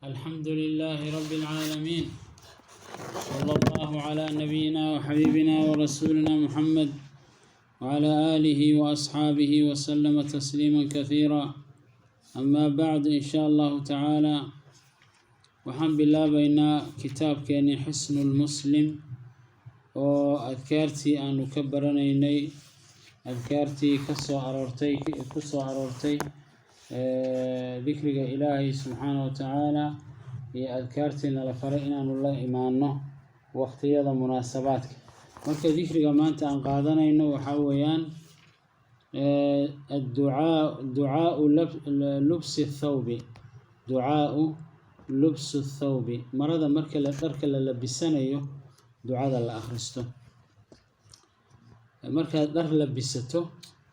الحمد لله رب العالمين، صلى الله على نبينا وحبيبنا ورسولنا محمد وعلى آله وأصحابه وسلم تسليما كثيرا. أما بعد، إن شاء الله تعالى waxaan bilaabaynaa kitaabkeeni Xisnulmuslim oo adkaartii aanu ka baranaynay, adkaartii kasoo aroortay, ku soo aroortay dikriga Ilaahay subxaana wa tacaala iyo adkaartii nala faray inaanu la imaano waqtiyada munaasabaadka. Marka dikriga maanta aan qaadanayno waxaa weeyaan adducaa, ducaau lubsi thawbi, ducaau lubsu thawbi, marada marka la dharka la labisanayo ducada la akhristo. Markaad dhar labisato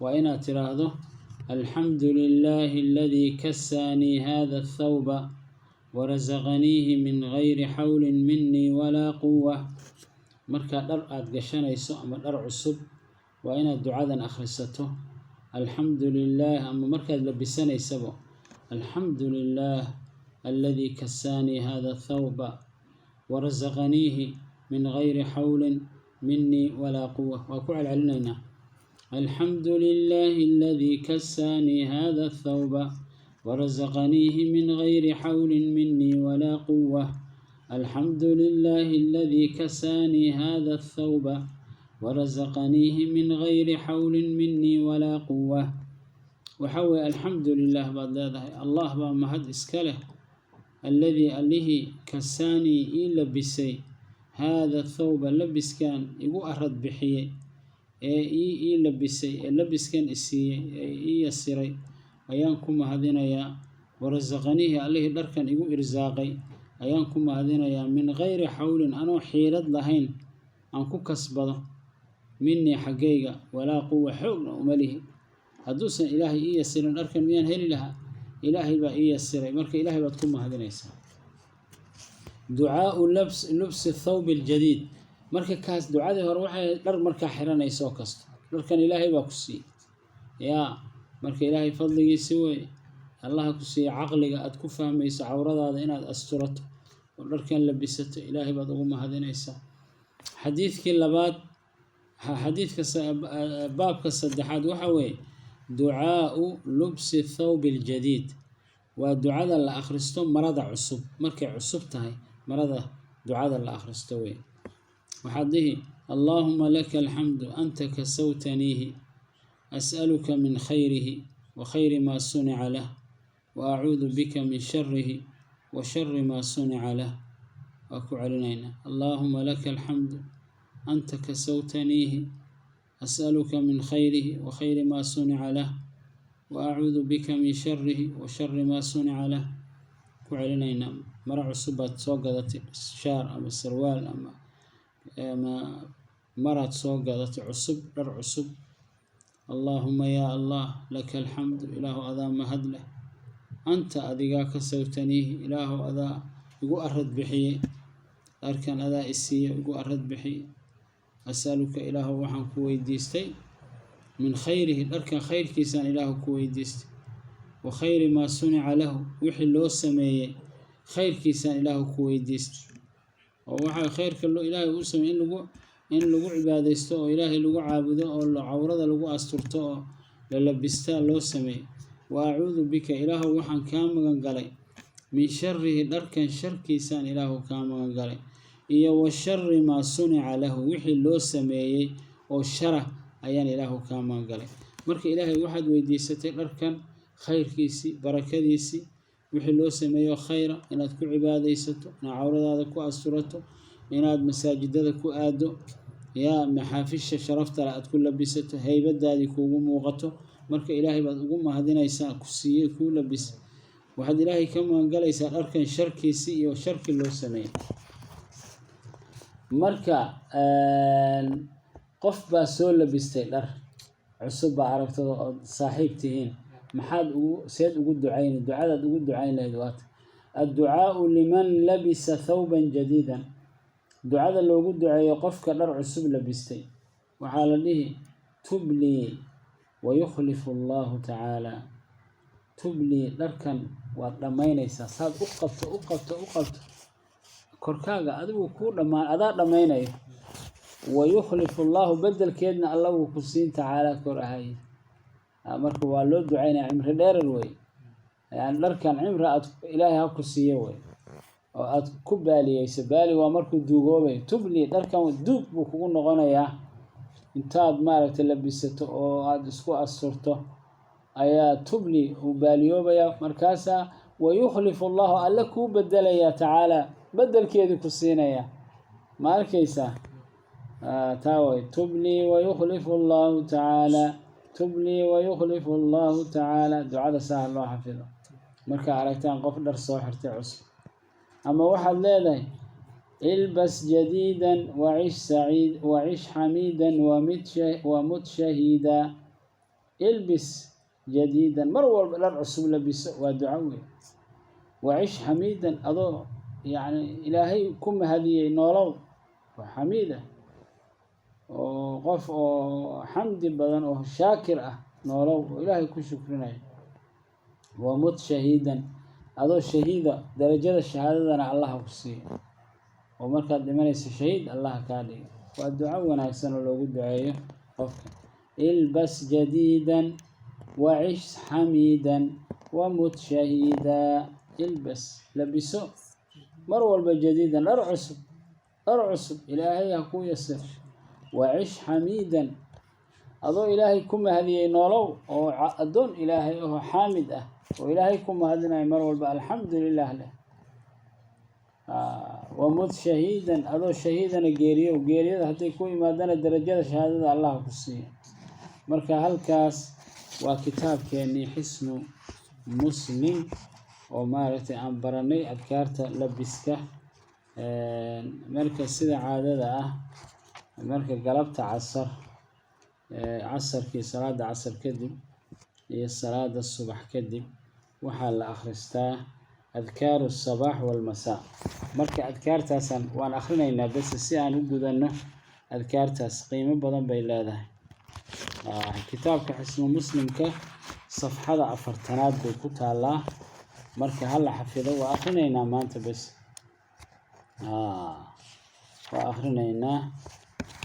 waa inaad tiraahdo: "Alxamdu lilaahi aladii kasaanii hada athawba warasaqaniihi min gayri xawlin minii walaa quwa." Markaa dhar aada gashanayso ama dhar cusub waa inaad ducadan akhrisato: alxamdu lilah. Ama markaad labisanaysaba: "Alxamdu lilah aladii kasaanii hada athawba warasaqaniihi min gayri xawlin minii walaa quwa." Waa ku celcelinaynaa: "Alxamdu lilaahi aladii kasaanii hada athawba warasaqaniihi min gayri xawlin minii walaa quwa. Alxamdu lilaahi aladii kasaanii hada athawba warasaqaniihi min gayri xawlin minii walaa quwa." Waxaa weeye alxamdu lilah baad leedahay, Allah baa mahad iska leh, alladii allihii, kasaanii ii labisay, haada thawba labiskan igu arad bixiyey ee ii labisay, ee labiskan isiiyey, ee ii yasiray ayaan ku mahadinayaa. Warasaqaniihi, allihii dharkan igu irsaaqay ayaan ku mahadinayaa, min gayri xawlin, anoo xiilad lahayn aan ku kasbado, minii xaggayga, walaa quwa, xoogna uma lihi. Hadduusan Ilaahay ii yasirin dharkan miyaan heli lahaa? Ilaahay baa ii yasiray, marka Ilaahay baad ku mahadinaysaa. Ducaau lubsi thawbi aljadiid. Marka kaas ducadii hore waxay ahayd dhar markaa xiranayso kasto. Dharkan Ilaahay baa ku siiyey yaa, marka Ilaahay fadligiisi wey. Allaha ku siiye caqliga aad ku fahmayso cawradaada inaad asturato oo dharkan labisato, Ilaahay baad ugu mahadinaysaa. Xadiidkii labaad, xadiidka baabka saddexaad, waxa weeye ducaau lubsi thawbi aljadiid. Waa ducada la akhristo marada cusub, markay cusub tahay marada ducada la akhristo wey. Waxaad dhihi: "Allaahuma laka alxamdu, anta kasawtaniihi, as'aluka min khayrihi wa khayri maa sunica lah, wa acuudu bika min sharihi wa shari maa sunica lah." Waa ku celinaynaa: "Allaahuma laka alxamdu, anta kasawtaniihi, as'aluka min khayrihi wa khayri maa sunica lah, wa acuudu bika min sharihi wa shari maa sunica lah." Ku celinaynaa. Maro cusub baad soo gadatay, shaar ama sarwaal ama maraad soo gadatay cusub, dhar cusub. "Allaahuma yaa Allah, laka alxamdu, Ilaahu adaa mahad leh, anta adigaa, kasawtaniihi, Ilaahu adaa igu arad bixiyey, dharkan adaa isiiye, igu arad bixiyey. Asaluka, Ilaahu waxaan ku weydiistay, min khayrihi, dharkan khayrkiisaan Ilaahu ku weydiistay, wa khayri maa sunica lahu, wixii loo sameeyey khayrkiisaan Ilaahu ku weydiistay." Oo waxaa khayrka loo Ilaahay uu sameeyey in lagu cibaadaysto oo Ilaahay lagu caabudo oo cawrada lagu asturto oo la labistaa loo sameeyey. "Wa acuudu bika, Ilaahu waxaan kaa magan galay, min sharihi, dharkan sharkiisaan Ilaahu kaa magan galay, iyo wa shari maa sunica lahu, wixii loo sameeyey oo shara ayaan Ilaahu kaa magan galay." Marka Ilaahay waxaad weydiisatay dharkan khayrkiisii, barakadiisii, wixii loo sameeyo khayra, inaad ku cibaadaysato, inaad cawradaada ku asturato, inaad masaajidada ku aado, yaa maxaafisha sharafta leh aad ku labisato, haybadaadii kuugu muuqato. Marka Ilaahay baad ugu mahadinaysaa ku siiyey, kuu labisay. Waxaad Ilaahay ka magangalaysaa dharkan sharkiisii iyo sharkii loo sameeyey. Marka qof baa soo labistay dhar cusub baa aragtado ood saaxiib tihiin, maxaad ugu seed ugu ducayni? Ducadaad ugu ducayn lahayd waata: adducaau liman labisa thawban jadiidan. Ducada loogu duceeyo qofka dhar cusub labistay waxaa la dhihi: "Tublii wayukhlifu Allahu tacaala." Tublii, dharkan Waad dhammaynaysaa, saad u qabto, u qabto, u qabto korkaaga, adigu kuu dhammaan, adaa dhammaynayo. Wayukhlifu Allahu, bedelkeedna Alla wuu ku siin, tacaala, kor ahay. Marka waa loo ducaynaya, cimri dheerar wey. Yani dharkan cimri aad Ilaahay ha ku siiyo wey, oo aad ku baaliyeyso. Baali waa markuu duugoobay. Tubli, dharkan duug buu kugu noqonayaa. Intaad maaragtay labisato oo aada isku asturto ayaa tubli uu baaliyoobaya. Markaasaa wayukhlifu Allahu, Alle kuu bedelaya, tacaala, bedelkeedii ku siinaya. Ma arkaysaa? Taa way. Tubli wayukhlifu Allahu tacaala, tubli wayukhlifu Allahu tacaala. Ducada saa loo xafido markaa aragtaan qof dhar soo xirtay cusub. Ama waxaad leedahay: ilbas jadiidan wacish saciid, wacish xamiidan, wamut shahiida. Ilbis jadiidan, mar walba dhar cusub labiso, waa duco wey. Wacish xamiidan, adoo yacni Ilaahay ku mahadiyey noolow, waa xamiid ah, oo qof oo xamdi badan oo shaakir ah noolow, oo Ilaahay ku shukrinayo. Wamut shahiidan, adoo shahiida, darajada shahaadadana Allaha ku siiyo, oo markaad dhimanayso shahiid Allaha kaa dhigo. Waa duco wanaagsan oo loogu duceeyo qofka. Ilbas jadiidan wacish xamiidan wamut shahiida. Ilbas, labiso mar walba, jadiidan, dhar cusub, dhar cusub Ilaahay ha kuu yasir. Wacish xamiidan, adoo Ilaahay ku mahadiyey noolow, oo addoon Ilaahay oo xaamid ah, oo Ilaahay ku mahadinayo mar walba, alxamdu lilah leh. Wamut shahiidan, adoo shahiidana geeriyow. Geeriyada hadday ku imaadana darajada shahaadada Allah ku siiyo. Marka halkaas waa kitaabkeenii Xisnu Muslim oo maaragtay aan baranay adkaarta labiska. Marka sida caadada ah, marka galabta casar, casarkii, salaada casar kadib iyo salaada subax kadib, waxaa la akhristaa adkaaru sabaax walmasaa. Marka adkaartaasaan waan akhrinaynaa bas si aan u gudanno. Adkaartaas qiimo badan bay leedahay. Kitaabka Xisnu Muslimka safxada 40aad bay ku taalaa. Marka hala xafido. Waa akhrinaynaa maanta bes, waa akhrinaynaa.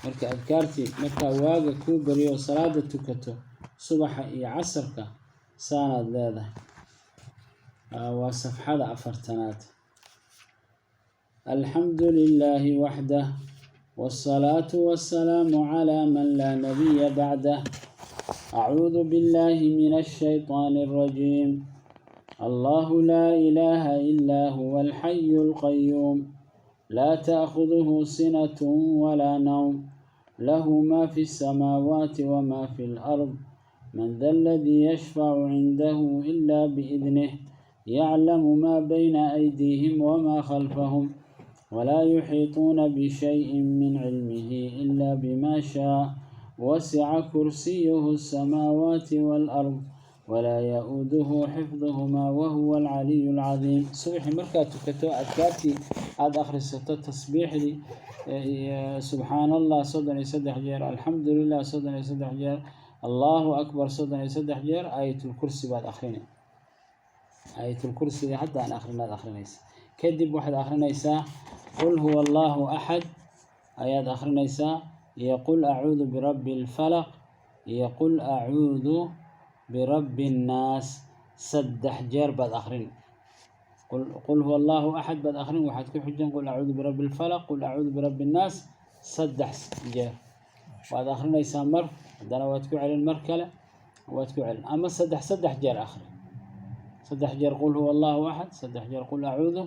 Marka adkaartii markaa waaga kuu bariyo, salaada tukato subaxa iyo casarka, saanaad leedahay. Waa safxada 40aad. Alxamdu lilaahi waxdah, والصلاة والسلام على من لا نبي بعده. أعوذ بالله من الشيطان الرجيم. الله لا إله إلا هو الحي القيوم، لا تأخذه سنة ولا نوم، له ما في السماوات وما في الأرض، من ذا الذي يشفع عنده إلا بإذنه، يعلم ما بين أيديهم وما خلفهم، ولا يحيطون بشيء من علمه إلا بما شاء، وسع كرسيه السماوات والأرض، ولا يؤوده حفظهما وهو العلي العظيم. Subaxii markaad tukato, adkaartii aada akhrisato, tasbiixdii, subxaan Allah 33 jeer, alxamdu lilah 33 jeer, Allahu akbar 33 jeer, Aayatul Kursi baad akhrini. Aayatul Kursiga hadda aan akhrinaad akhrinaysa. Kadib waxaad akhrinaysaa qul huwa Allahu axad ayaad akhrinaysaa, iyo qul acuudu birabbi alfalaq, iyo qul acuudu birabbi annaas, 3 jeer baad akhrin. Qul huwa Allahu axad baad akhrin, waxaad ku xijin qul acuudu birabbi alfalaq, qul acuudu birabbi annaas, 3 jeer waad akhrinaysaa mar. Haddana waad ku celin mar kale, waad ku celin, ama saddex saddex jeer akhri. 3 jeer qul huwa Allahu axad, 3 jeer qul acuudu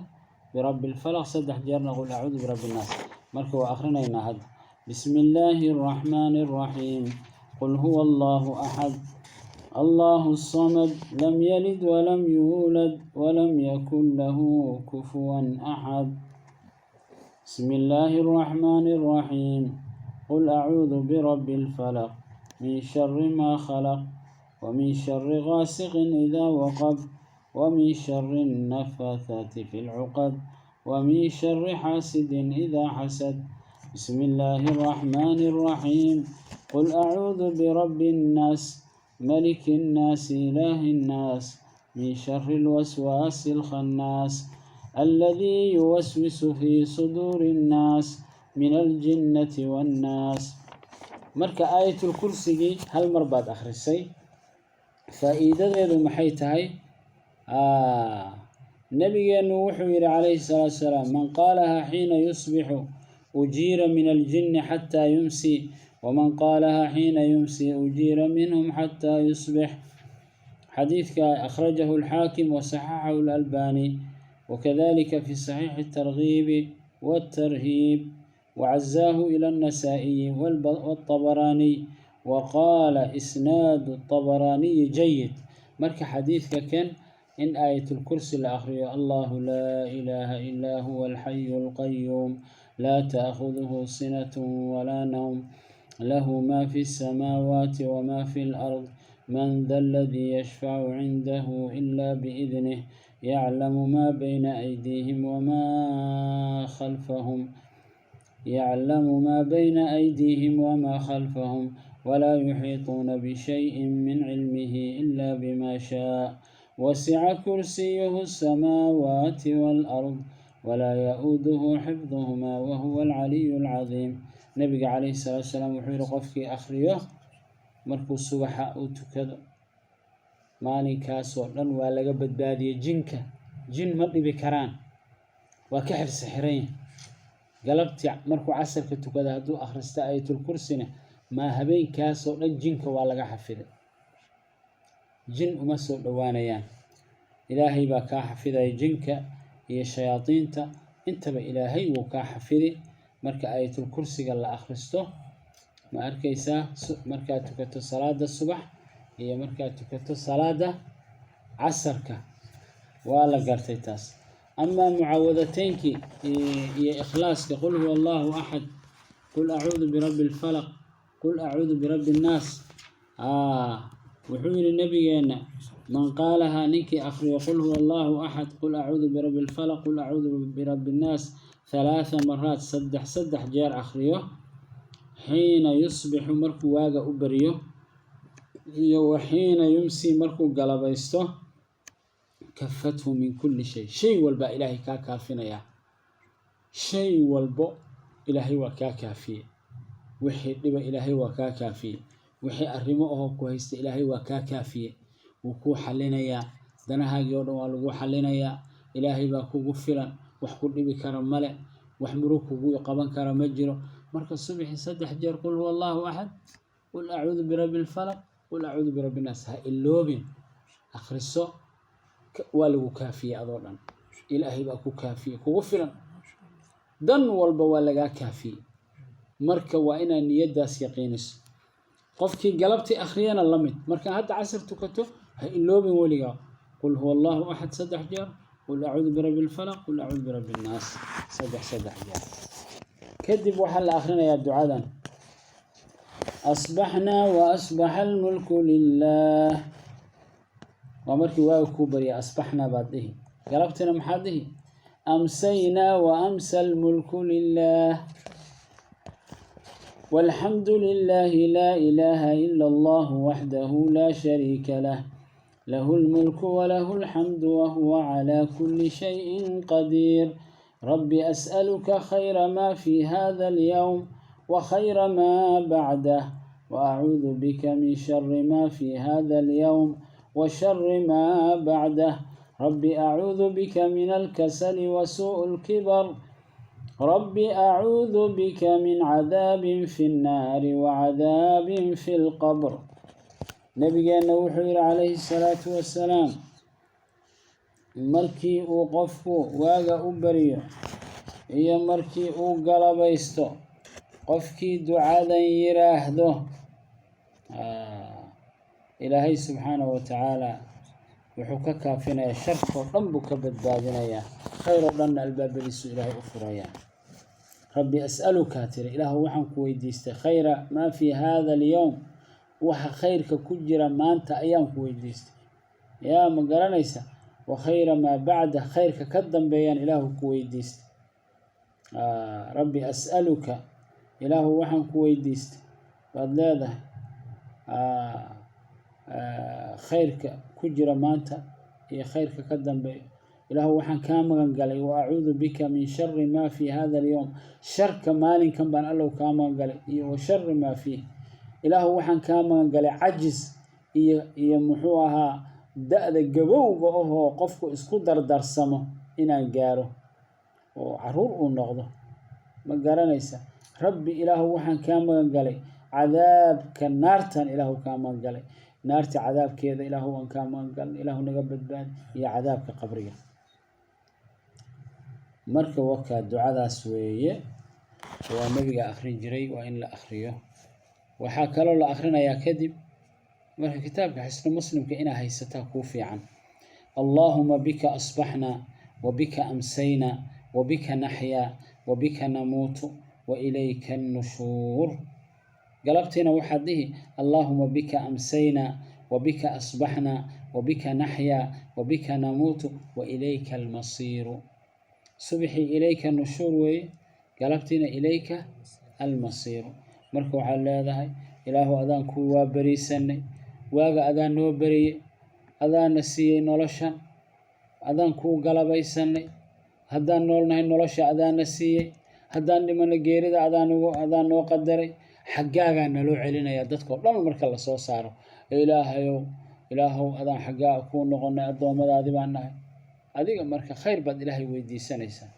birabbi alfalaq, 3 jeerna qul acuudu birabbi annaas. Marka waa akhrinaynaa hadda. Bismi illaahi araxmaani araxiim. Qul huwa Allahu axad, Allahu الصمد، لم يلد ولم يولد ولم يكن له كفوا أحد. بسم الله الرحمن الرحيم. قل أعوذ برب الفلق، من شر ما خلق، ومن شر غاسق إذا وقب، ومن شر النفاثات في العقد، ومن شر حاسد إذا حسد. بسم الله الرحمن الرحيم. قل أعوذ برب الناس، ملك الناس، إله الناس. Min shari alwaswaasi alkhannaas alladii yuwaswisu fii suduuri nnaas, min aljinnati wannaas. Marka Aayatul Kursigii hal mar baad akhrisay. Faa'iidadeedu maxay tahay? Nabigeenu wuxuu yihi, calayhi salaatu salaam: "Man qaalaha xiina yusbixu ujiira min aljinni xataa yumsi, waman qaalaha xiina yumsi ujiira minhum xataa yusbix." Xadiidka akhrajahu alxaakim wasaxaxahu alalbani, wakadalika fi saxiixi الtarghiibi والtarhiib, وعزاه إلى النسائي والطبراني، وقال إسناد الطبراني جيد. Marka xadiidka kan in Aayatul Kursi la akhriyo: الله لا إله إلا هو الحي القيوم، لا تأخذه سنة ولا نوم، له ما في السماوات وما في الأرض، من ذا الذي يشفع عنده إلا بإذنه، يعلم ما بين أيديهم وما خلفهم، يعلم ما بين أيديهم وما خلفهم، ولا يحيطون بشيء من علمه إلا بما شاء، وسع كرسيه السماوات والأرض، ولا يؤوده حفظهما، وهو العلي العظيم. Nabiga calayhi salaatu wasalaam wuxuu yihi: qofkii akhriyo markuu subaxa uu tukado, maalinkaasoo dhan waa laga badbaadiyey jinka, jin ma dhibi karaan, waa ka xirsi xiran yahay. Galabtii markuu casarka tukada hadduu akhrista Aayatul Kursina, maa habeenkaasoo dhan jinka waa laga xafiday, jin uma soo dhowaanayaan. Ilaahay baa kaa xafidaya jinka iyo shayaadiinta intaba, Ilaahay wuu kaa xafidi marka Aayatul Kursiga la akhristo. Ma arkaysaa? Markaad tukato salaada subax iyo markaad tukato salaada casarka, waa la gartay taas. Amaa mucaawadateynkii iyo Ikhlaaska: قل هو الله أحد، قل أعوذ برب الفلق، قل أعوذ برب الناس. Wuxuu yihi nabigeena: man qaalahaa, ninkii akhriyo قل هو الله أحد، قل أعوذ برب الفلق، قل أعوذ برب الناس ثلاث مرات, saddex saddex jeer akhriyo, حين يصبح, markuu waaga u baryo, iyo وحين يمسي, markuu galabaysto, كفته من كل شيء. Shay walbaa Ilaahay kaa kaafinayaa, shay walbo Ilaahay waa kaa kaafiyey. Wixii dhiba Ilaahay waa kaa kaafiyey, wixii arrimo ahoo ku haysta Ilaahay waa kaa kaafiyey, wuu kuu xalinayaa. Danahaagii oo dhan waa lagu xalinayaa. Ilaahay baa kugu filan, wax ku dhibi kara male, wax murug kugu qaban kara ma jiro. Marka subaxii saddex jeer قل هو الله أحد، قل أعوذ برب الفلق، قل أعوذ برب الناس, ha iloobin, akhriso. Waa lagu kaafiyey adoo dhan, Ilaahay baa ku kaafiyey, kugu filan, dan walba waa lagaa kaafiyey. Marka waa inaad niyaddaas yaqiiniso. Qofkii galabtii akhriyana la mid. Marka hadda casar tukato, ha iloobin weligaa قل هو الله أحد saddex jeer, قل أعوذ برب الفلق, قل أعوذ برب الناس saddex saddex jeer. Kadib waxaa la akhrinayaa ducadan: أصبحنا وأصبح الملك لله. Waa markii waaga kuu barya, أصبحنا baad dhihi. Galabtina maxaad dhihi? أمسينا وأمسى الملك لله، والحمد لله، لا إله إلا الله وحده لا شريك له، له الملك وله الحمد، وهو على كل شيء قدير. رب أسألك خير ما في هذا اليوم وخير ما بعده، وأعوذ بك من شر ما في هذا اليوم وشر ما بعده. رب أعوذ بك من الكسل وسوء الكبر. رب أعوذ بك من عذاب في النار وعذاب في القبر. Nabigeena wuxuu yihi, calayhi salaatu wasalaam, markii uu qofku waaga u baryo iyo markii uu galabaysto, qofkii ducadan yiraahdo, Ilaahay subxaanahu wa tacaala wuxuu ka kaafinayaa sharkoo dhan buu ka badbaadinayaa, khayr oo dhanna albaabadiisu Ilaahay u furayaa. رب أسألك, tiri, Ilaahu waxaan ku weydiistay, خير ما في هذا اليوم, waxa khayrka ku jira maanta ayaan ku weydiistay. Yaa ma garanaysa? وخير ما بعده, khayrka ka dambeeyaan Ilaahu ku weydiistay. رب أسألك, Ilaahu waxaan ku weydiistay baad leedahay, khayrka ku jira maanta. iyo khayrka ka dambeeyo. Ilaahu waxaan kaa magan galay, wa acuudu bika min shari maa fii hada alyowm, sharka maalinkan baan Allow kaa magan galay, iyo wa shari maa fiih. Ilaahu waxaan kaa magan galay cajis iyo muxuu ahaa da-da gabowga ahoo qofku isku dardarsamo inaan gaaro oo caruur uu noqdo. Ma garanaysa? Rabbi, Ilaahu waxaan kaa magan galay cadaabka naartan, Ilaahu kaa magan galay naarta cadaabkeeda, Ilaahu waan kaa magan galnay, Ilaahu naga badbaadi, iyo cadaabka qabriga. Marka wakaa ducadaas weeye, waa nabiga akhrin jiray, waa in la akhriyo. Waxaa kaloo la akhrinayaa kadib marka kitaabka Xisnu Muslimka inaa haysataa kuu fiican. Allaahuma bika asbaxnaa wa bika amsaynaa wa bika naxyaa wa bika namuutu wa ilayka annushuur. Galabtiina waxaad dhihi: Allaahuma bika amsaynaa wa bika asbaxnaa wa bika naxyaa wa bika namuutu wa ilayka almasiiru. Subxii ilayka nushuur weeye, galabtiina ilayka almasiiru. Marka waxaad leedahay: Ilaahu adaan kuu waa beriisanay, waaga adaan noo beriyey, adaana siiyey noloshan, adaan kuu galabaysanay. Haddaan noolnahay nolosha adaana siiyey, haddaan dhimano geerida adaan noo qadaray, xaggaagaa naloo celinaya dadkao dhan marka lasoo saaro. Ilaahayow, Ilaahow, adaan xaggaa kuu noqonay, addoommadaadi baan nahay adiga. Marka khayr baad Ilaahay weydiisanaysaa.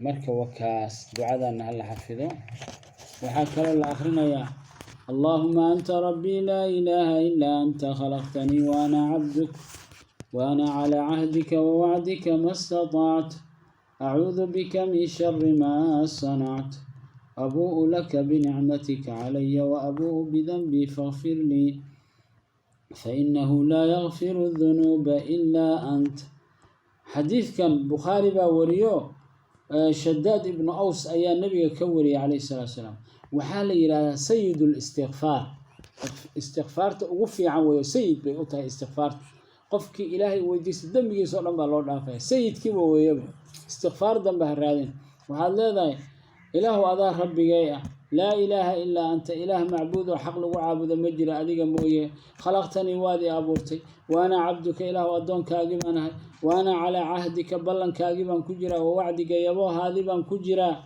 Marka wakaas ducadana hala xafido. Waxaa kaloo la akhrinayaa: Allaahuma anta rabbii, laa ilaaha ilaa anta, khalaqtanii wa ana cabduk, wa ana calaa cahdika wa wacdika ma istatactu, acuudu bika min shari maa sanactu, abuu'u laka binicmatika calaya wa abuu'u bidanbii, faghfir lii, fainahu laa yakfiru dunuuba ilaa ant. Xadiidkan Bukhaari baa wariyo, Shadaad ibnu Aws ayaa nabiga ka wariyay calayhi salaatu salaam. Waxaa la yidhahdaa sayid listikfaar, istikfaarta ugu fiican weeyo, sayid bay u tahay istikfaarta. Qofkii Ilaahay weydiista dembigiisa o dhan baa loo dhaafaya, sayidkiiba weeyaba. Istikfaar dambe ha raadin. Waxaad leedahay: Ilaahu adaa rabbigay ah, laa ilaaha ilaa anta, ilaah macbuud oo xaq lagu caabudo ma jira adiga mooye. Khalaqtanii, waad i abuurtay, wa ana cabduka, Ilaahu addoonkaagii baan ahay, wa ana calaa cahdika, ballankaagii baan ku jiraa, wa wacdiga, yaboohaadii baan ku jiraa,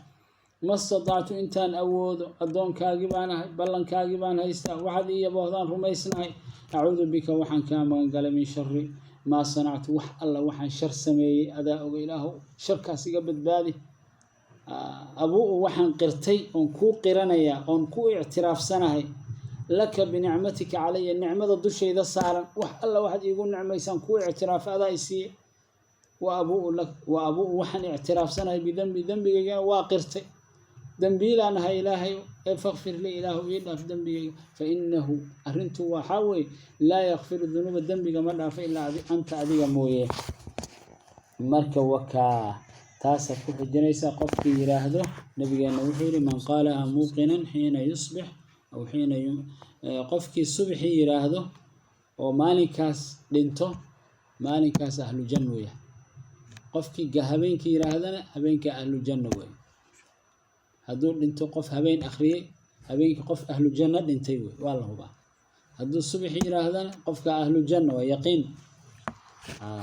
ma statactu, intaan awoodo. Addoonkaagii baan ahay, ballankaagii baan haystaa, waxaad ii yaboohdaan rumaysnahay. Acuudu bika, waxaan kaa magan galay, min shari maa sanactu, wax alla waxaan shar sameeyey adaa oga, Ilaahu sharkaas iga badbaadi. Abuu, waxaan qirtay oon kuu qiranayaa oon ku ictiraafsanahay, laka binicmatika calaya, nicmada dushayda saaran, wax alla waxaad iigu nicmaysaan kuu ictiraafa, adaa i siiye. Wa abuu lak, wa abuu, waxaan ictiraafsanahay, bidanbi, dembigaygana waa qirtay, dembiilaan ahay Ilaahay, ee fakfir lii, Ilaahu ii dhaaf dembigayga. Fa inahu, arrintu waxaa weeye, laa yakfiru dunuuba, dembiga ma dhaafo, ilaa anta, adiga mooye. Marka wakaa taasaad ku xujinaysaa. Qofkii yiraahdo, nabigeena wuxuu yihi: man qaalaha muuqinan xiina yusbix aw xiina, qofkii subxii yiraahdo oo maalinkaas dhinto, maalinkaas ahlu jannu yahay. Qofkii habeenkii yiraahdana, habeenka ahlu janno wey. Hadduu dhinto qof habeen akhriyey, habeenkii qof ahlu janno dhintay wey, waa la hubaa. Hadduu subaxii yiraahdana, qofka ahlu janno waa yaqiin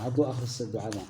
hadduu akhristo ducadan.